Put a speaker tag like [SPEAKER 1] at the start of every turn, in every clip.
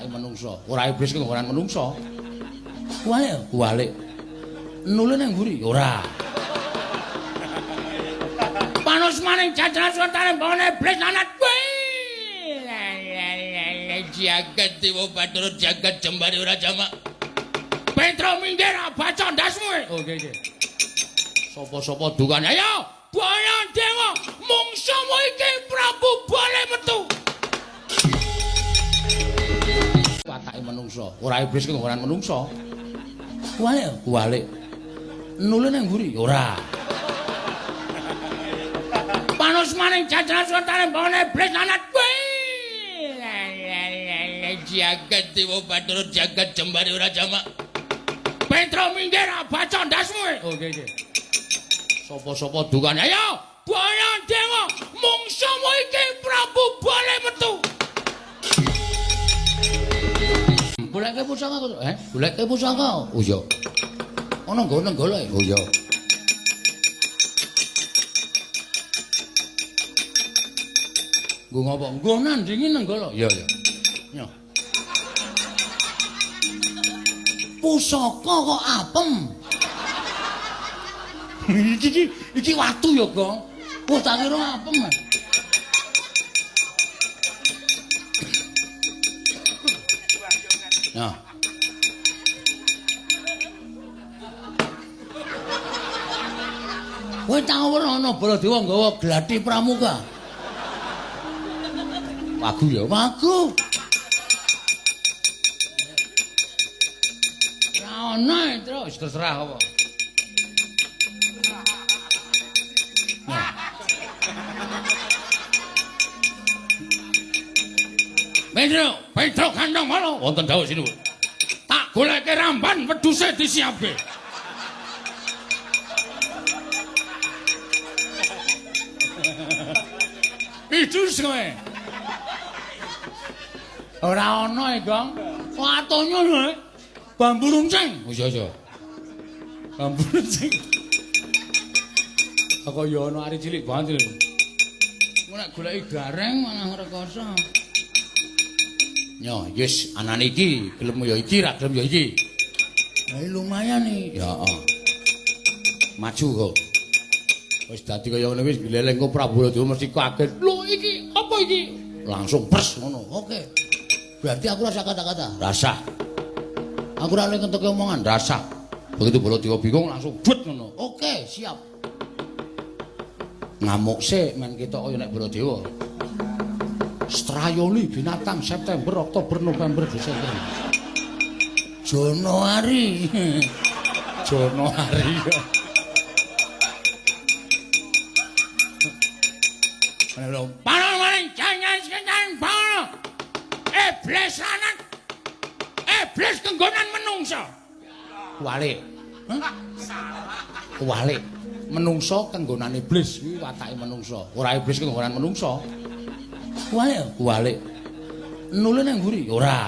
[SPEAKER 1] Watake menungsa. Ora iblis ki nggonan menungsa. Kuwalik, kuwalik. Nule nang mburi? Ora. Panus maning jajaran suwentane mbone iblis lanat kuwi. Jagat dewa Bathara jagat jembare ora jamak. Petro minggir baca ndasmu. Oke, oke. Sapa-sapa dukane? Ayo, Baya Dewa, mungsumu iki Prabu Bale metu. Watake menungsa. Ora iblis ki nggonan menungsa. Kuwalik, kuwalik. Nule nang mburi? Ora. Panus maning jajaran suwentane mbone iblis lanat kuwi. Jagat dewa Bathara jagat jembare ora jamak. Petro minggir baca ndasmu. Oke, oke. Sapa-sapa dukane? Ayo, Baya Dewa, mungsumu iki Prabu Bale metu. Goleke pusaka kok, eh? Goleke pusaka. Oh iya. Ana nggone golek. Oh iya. Nggo ngopo? Nggo nandingi Nenggala. Iya, iya. Nyo. Pusaka kok apem. Iki iki watu ya, Gong. Wah, tak kira apem. Nah. Kowe tau ora ana Baladewa nggawa glati pramuka? Wagu ya, wagu. Ora ana, Tru, wis terserah apa. Nah. Petro, Petro kandang malo wonten dawuh sinuwun. Tak goleke ramban wedhuse disiapke. Idus kowe. Ora ana e, Gong. Watonya lho. Bambu runcing. Oh iya iya. Bambu runcing. Kok ya ana ari cilik banget lho. Engko nek goleki gareng malah rekoso. Nyo, yes, anane iki, gelem ya iki, ra gelem ya iki. Lah lumayan iki. Ya, heeh. Maju kok. Wis dadi kaya ngene wis gleleng kok Prabu Baladewa mesti kaget. Lho iki apa iki? Langsung pers ngono. Oke. Berarti aku rasa kata-kata. Rasa. Aku ora oleh ngentokke omongan, rasa. Begitu Baladewa bingung langsung but ngono. Oke, siap. Ngamuk sik men ketok kaya nek Baladewa. Strayoli binatang September, Oktober, November, Desember. Januari. Januari. Panon maring jangan sekencan panon. Iblis lanang. Iblis kenggonan menungsa. Kuwalik. Hah? Kuwalik. Menungsa kenggonan iblis kuwi watake menungsa. Ora iblis kenggonan menungsa. Kuwalik, kuwalik. Nule nang mburi? Ora.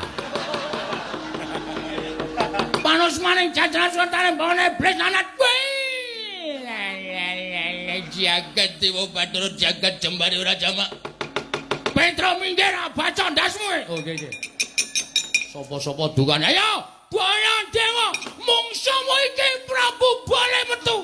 [SPEAKER 1] Panus maning jajaran suwentane mbone iblis lanat kuwi. Jagat dewa Bathara jagat jembare ora jamak. Petro minggir baca ndasmu. Oke, oke. Sapa-sapa dukane? Ayo, Baya Dewa, mungsumu iki Prabu Bale metu.